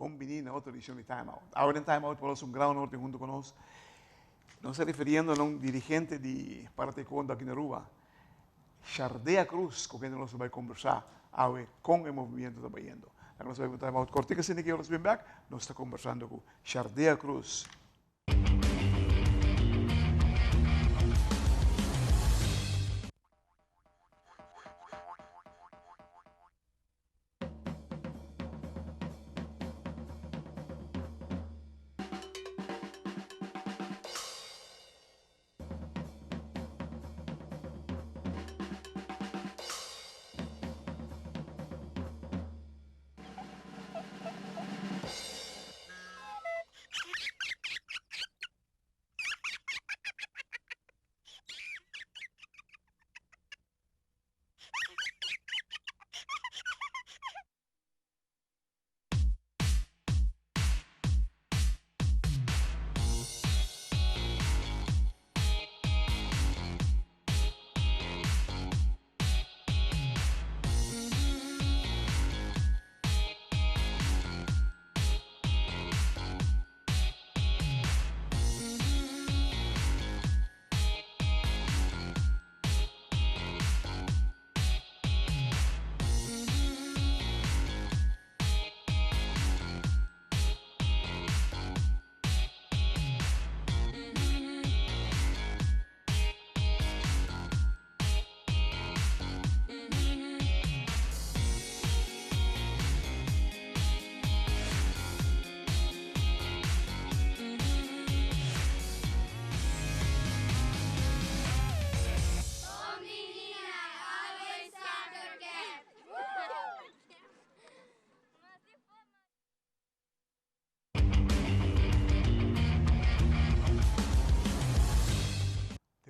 Bon bini na otro edicion di Time Out. Awe den Time Out por un gran honor tin hunto cu nos. Nos ta refiriendo na un dirigente di para taekwondo aki na Aruba, Shardea Cruz, cu kende nos ta bay conversa awe con e movimiento ta bayendo. Laga nos bay pa un Time Out cortico asina ki ora nos bin bek, nos ta conversando cu Shardea Cruz.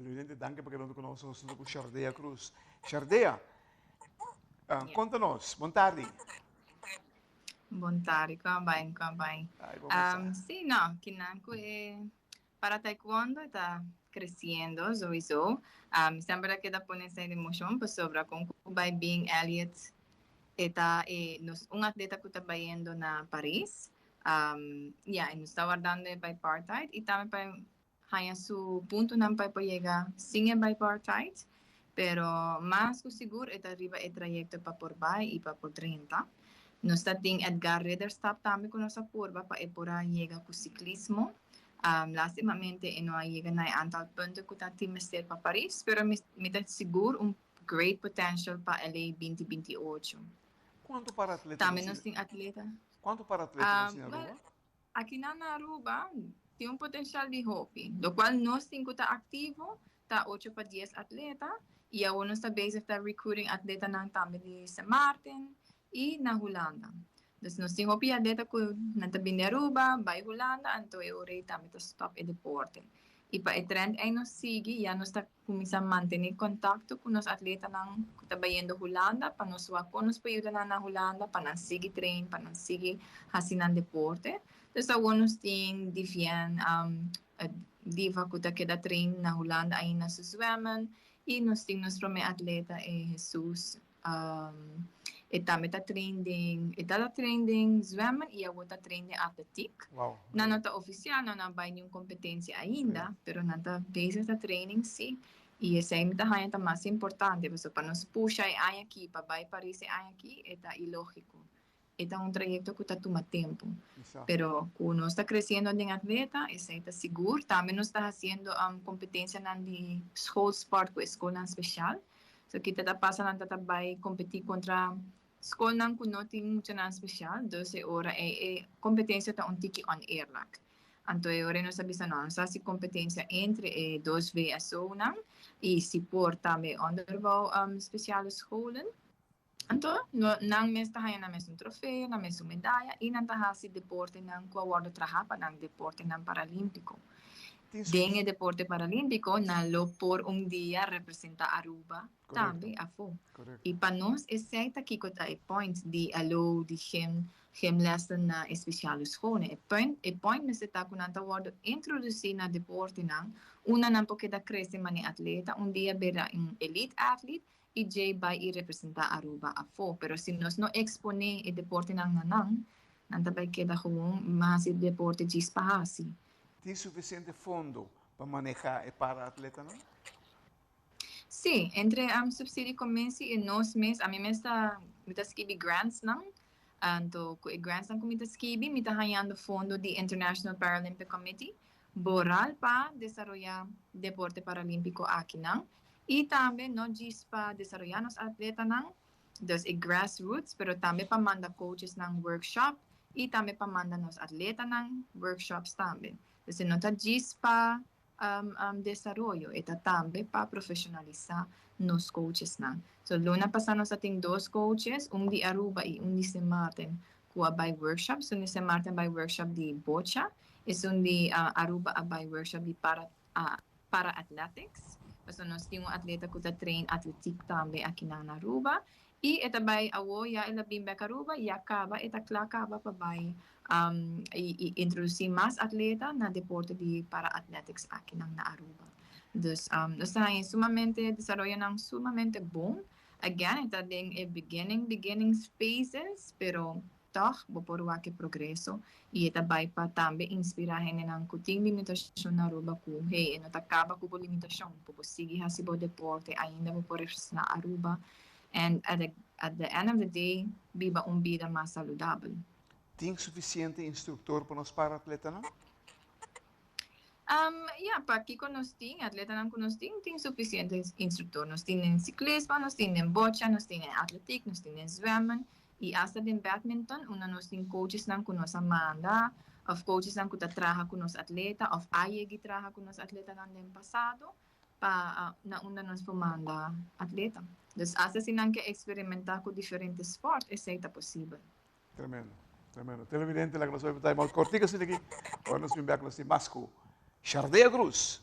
Televidente, danki pa keda ku nos. Nos ta ku Shardea Cruz. Shardea, konta nos. Bon tardi. Bon tardi, kon bai, kon bai. Ai, bon um, sí, no, kinan ku e para taekwondo ta creciendo sowieso. Semper a keda pone esei den moshon pasobra kon ku bai bin Elliot e ta e nos un atleta ku ta bayendo na Paris. Ya, e nos ta wardando e bipartite i tambe pa haña su puntonan pa e por yega sin e bipartite, pero mas ku sigur e ta riba e trayekto pa por bai i pa por drenta. Nos ta tin Edgar Ridderstap tambe ku nos a purba pa e por a yega ku siklismo. Lastimamente e no a yega na e antal punto ku ta tin mester pa Paris, pero mi mi ta sigur un great potential pa LA 2028. Kuantu para-atleta Tambe nos tin atleta. Kuantu para-atleta nos tin Aruba? Akinan na Aruba tin un potencial di hopi, locual nos tin cu ta activo ta ocho pa dies atleta y awor nos ta bezig ta recruiting atletanan tambe di Sint Maarten y na Hulanda. Dus nos tin hopi atleta cu nan ta bin di Aruba bay Hulanda anto e ora ey tambe ta stop e deporte. Y pa e trend ey nos sigui ya nos ta Cuminsa mantene contacto cu nos atletanan cu ta bayendo Hulanda pa nos wak con nos por yuda nan na Hulanda pa nan sigui train, pa nan sigui haci nan deporte. Dus awor nos tin Divien Diva cu ta keda train na Hulanda ainda su zwemmen y nos tin nos prome atleta e Jesus. E tambe ta train den, e tabata train den zwemmen y awor ta train den atletiek. Wow. Nan no ta oficial, nan no a bai niun competencia ainda, pero nan ta bezig ta training si. Y esey mi ta haña ta mas importante, pasobra pa nos pusha e aña aki pa bai Paris e aña aki, e ta ilogico. E ta un trayecto cu ta tuma tempo. Pero cu nos ta creciendo den atleta, esey ta sigur. Tambe nos ta haciendo competencianan di schoolsport cu e scolnan special. So kita ta pasa nan ta ta bay competi contra scolnan cu no tin muchanan special. Dus e ora ey e competencia ta un tiki oneerlijk. Anto e ora ey nos a bisa no, nos ta haci competencia entre e dos VSO'nan y si por tambe onderbouw speciale scholen. Anto, nan mes ta haña nan mes un trofeo, nan mes un medaya i nan ta hasi deportenan ku a wòrdu trahá pa nan, deportenan paralímpiko. Den e deporte paralímpiko nan lo por un dia representá Aruba tambe afó. I pa nos esei ta kiko ta e point di alo di gym, gymlessen na e speciale scholen. E punt, e point mester ta ku nan ta wòrdu introdusí na deportenan unda nan por keda krese manera atleta, un dia bira un elite athlete i djei bai i representá Aruba afó. Pero si nos no eksponé e deportenan na nan, Nan ta bay keda gewoon hasi deporte djis pa hasi. Tin suficiente fondo pa maneha e para-atletanan? Si, entre subsidie commissie y nos mes, ami mes ta, mi ta skibi grants nan, anto cu e grants nan cu mi ta skibi, mi ta hayando fondo di International Paralympic Committee, boral pa desaroya deporte paralimpico akinan, y tambe no djis pa desaroya nos atletanan, dus e grassroots, pero tambe pa manda coaches nan workshop y tambe pa manda nos atletanan workshops tambe. Dus e no ta djis pa desaroyo, e ta tambe pa profesionalisa nos coaches nan. So luna pasa nos a tin dos coaches, un di Aruba y un di Sint Maarten, cu a bay workshop. So un di Sint Maarten bay workshop di bocha, esun di Aruba a bay workshop di para athletics. Pasobra nos tin un atleta cu ta train atletiek tambe aki na Aruba. Y e ta bay awo ya el a bin bek Aruba, ya caba, e ta cla caba pa bay y introduci mas atleta na deporte di para athletics aki nan na Aruba. Dus nos ta haña sumamente desaroyonan sumamente bon. Again, e ta den e beginning phases, pero toch bo por wak e progreso y e ta bay pa tambe inspira hendenan cu tin limitacion na Aruba cu, hey, e no ta caba cu bo limitacion, bo por sigui haci bo deporte, ainda bo por representa Aruba, and at the end of the day, biba un bida mas saludabel. Tin suficiente instructor pa nos para-atletanan? Ja, pa kico nos tin, atletanan cu nos tin, tin suficiente instructor. Nos tin den ciclismo, nos tin den bocha, nos tin den atletiek, nos tin den zwemmen y hasta den badminton, unda nos tin coaches nan cu nos a manda, of coaches nan cu ta traha cu nos atleta, of a yegi traha cu nos atletanan den pasado, pa na unda nos por manda atleta. Dus hasta si nan ke experimenta cu diferente sport, esey ta posibel. Tremendo, tremendo. Televidente, laga nos bai time out cortico asina aki. Ora nos bin back nos tin mas cu Shardea Cruz.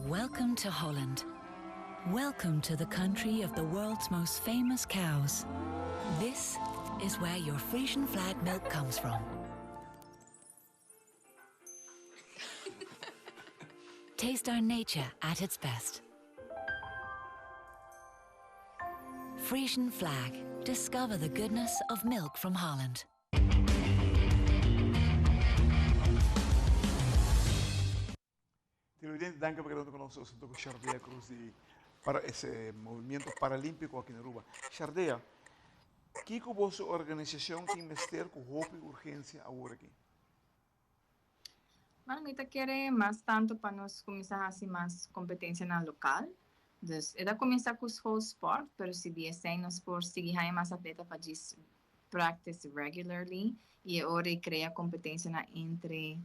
Welcome to Holland. Welcome to the country of the world's most famous cows. This is where your Frisian Flag milk comes from. Taste our nature at its best. Frisian Flag. Discover the goodness of milk from Holland. Televidente, danki pa keda hunto cu nos. Nos ta cu Shardea Cruz di para ese movimiento paralímpico aki na Aruba. Shardea, kico boso organisacion tin mester cu hopi urgencia awor aki? Bueno, mi ta kere mas tanto pa nos cuminsa haci mas competencianan local. Dus e ta cuminsa cu schoolsport, pero si di esey nos por sigui haya mas atleta pa djis practice regularly y e ora crea competencianan entre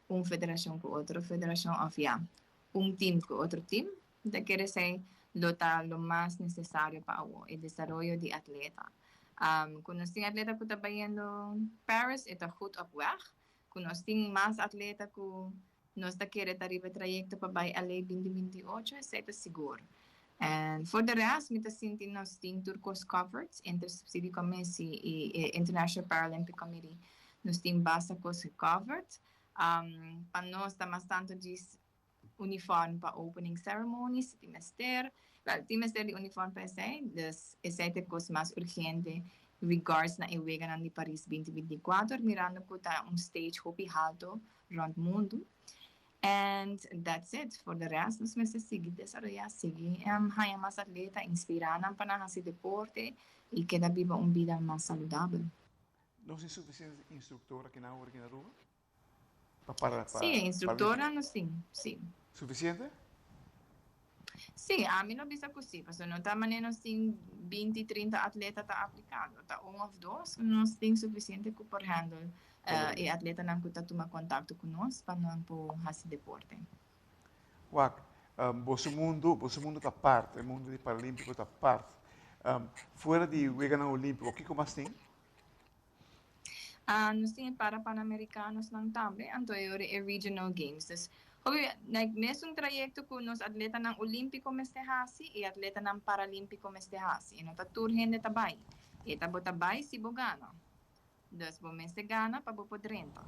un federacion cu otro federacion of ja, un team cu otro team. Ta kere esey lo ta lo mas necesario pa awo, e desaroyo di atleta. Cu nos tin atleta cu ta bayendo Paris, e ta goed op weg. Cu nos tin mas atleta cu nos ta kere ta riba trayecto pa bay LA 2028, esey ta sigur. And for the rest, mi ta sinti nos tin tur cos covered entre Subsidie Commissie y International Paralympic Committee. Nos tin basta cos covered. Pa nos ta mas tanto djis uniform pa opening ceremonies, tin mester. Well, tin mester di uniform pa esey, dus esey ta cos mas urgente regards na e weganan di Paris 2024, mirando cu ta un stage hopi halto rond mundo. And that's it. For the rest, nos mester sigui desaroya, sigui haya mas atleta, inspira nan pa nan haci deporte y keda biba un bida mas saludabel. Nos tin suficiente instructor aki na awor na Aruba? Pa Si, instructor nos tin, si. Suficiente? Si, ami lo bisa cu si. Pasobra no ta manera nos tin 20, 30 atleta ta aplicando. Ta un of dos, nos tin suficiente cu por handle e atletanan cu ta tuma contacto cu nos pa nan por haci deporte. Wak, boso mundo ta aparte, e mundo di Paralímpico ta aparte. Fuera di Weganan Olímpico, kico mas tin? Nos tin para Panamericanos nan tambe, anto e e regional games. Dus, hopi, like, mesun trayecto cu nos atletanan olímpico mester hasi y atletanan paralímpico mester hasi. E no ta tur hende ta bay. E ta bo ta bay si bo gana. Dus bo mester gana pa bo por drenta.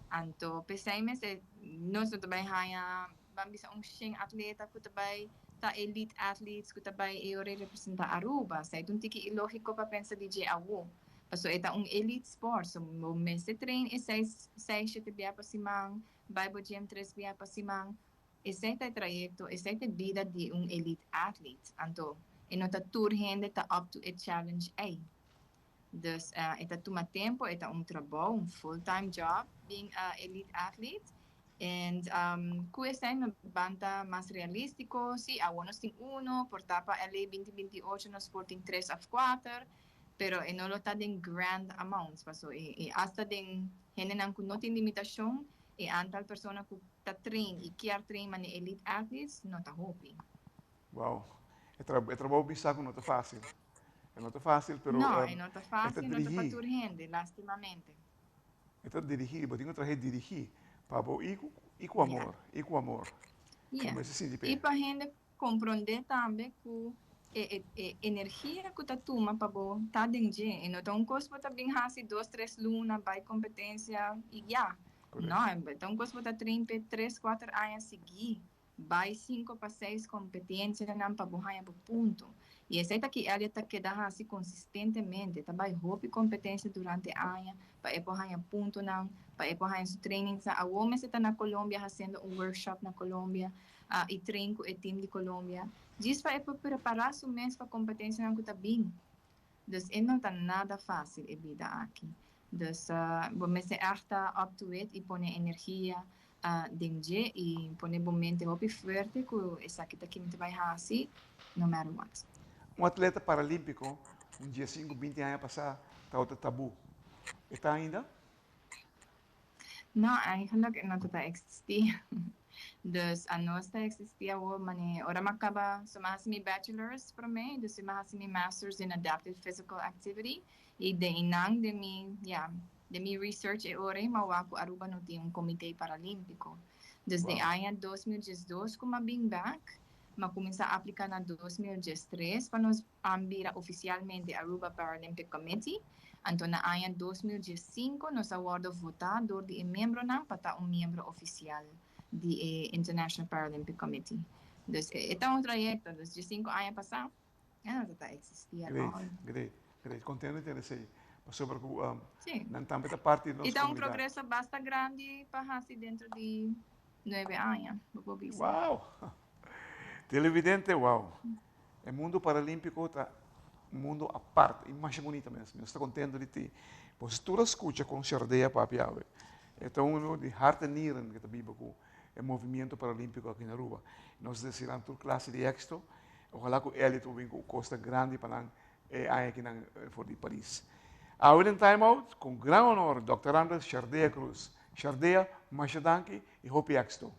Anto p'esei mester nos no ta bai haña ban bisa un 100 atleta ku ta bai ta elite athletes ku ta bai e ora representá Aruba. Esei ta un tiki ilógiko pa pensa di dje awo. Paso e ta un elite sport. So bo mester train e seis, shete bia pa siman, bai bo gym tres bia pa siman. Esei ta e trayekto, esei ta e bida di un elite athlete. Anto e no ta tur hende ta up to e challenge ei. Dus e ta tuma tempu, e ta un trabou, un full-time job being a elite athlete. And ku esei no ban ta mas realístiko. Sí, awo nos tin uno, por ta pa LA 2028 nos por tin tres òf kuater, pero e no lo ta den grand amounts, paso e hasta den hendenan ku no tin limitashon, e aantal persona ku ta train i kier train manera elite athletes no ta hopi. Wow. E trabou bisa ku no ta fásil. E no ta fásil, pero No, e no ta e ta fásil, no ta pa dirigí. tur hende, lastimamente. E ta dirigí, bo tin ku traha dirigí pa bo i ku amor, i ku amor. Bo mester sinti I p'e. pa hende komprondé tambe ku e energia ku ta tuma pa bo ta den dje. E no ta un kos bo ta bin hasi 2, 3 luna, bai kompetensia i ya. No, e ta un kos bo ta train p'e 3, 4 aña siguí. Bai 5 pa 6 kompetensianan pa bo haña bo punto. I esei ta ki Elliot ta keda hasi konsistentemente. Ta bai hopi kompetensia durante aña pa e por haña puntonan, pa e por haña su training. Awo mes e ta na Colombia hasiendo un workshop na Colombia i train ku e team di Colombia. Djis pa e por prepará su mes pa kompetensianan ku ta bin. Dus e no ta nada fásil e bida aki. Dus bo mester echt up to it i pone energia den dje i pone bo mente hopi fuerte ku esaki ta kende ta bai hasi no matter what. Un atleta paralímpiko un dia 5, 20 aña pasá tabata tabú. E ta ainda? No, eigenlijk no ta eksistí. Dus anos ta eksistí awor, mane ora m'a kaba, so m'a hasi mi bachelor's promé, dus m'a hasi mi master's in adapted physical activity i den einan den mi, ja, den mi research e ora ei m'a wak ku Aruba no tin un komité paralímpiko. Dus den aña 2012 ku m'a bin bèk, m'a kuminsá apliká na 2013 pa nos bira ofisialmente Aruba Paralympic Committee. Anto na aña 2005 nos a wòrdu votá dor di e miembronan pa ta un miembro ofisial di e International Paralympic Committee. Dus e ta un trayekto, dus 5 aña pasá, e no ta eksistí at all. Great, great. Kontentu di esei. Pasobra ku nan tambe ta parti di I nos ta un komunidat. Progreso basta grandi pa hasi dentro di 9 aña, bo por bisa. Wow! Televidente, wow! E mundu paralímpiko ta un mundu aparte i mas bunita mes. Mi ta kontentu di ti. Bo tur a skucha kon Shardea papia awe. E ta un di hart en nieren ku ta biba ku e movementu paralímpiko aki na Aruba. Nos ta deseá tur klase di éksito. Ohalá ku Elliot por bin ku kos grandi pa nan e aña akinan for di Paris. Awe den Time Out, ku gran honor, Dr. Andres Shardea Cruz. Shardea, masha danki i hopi éksito.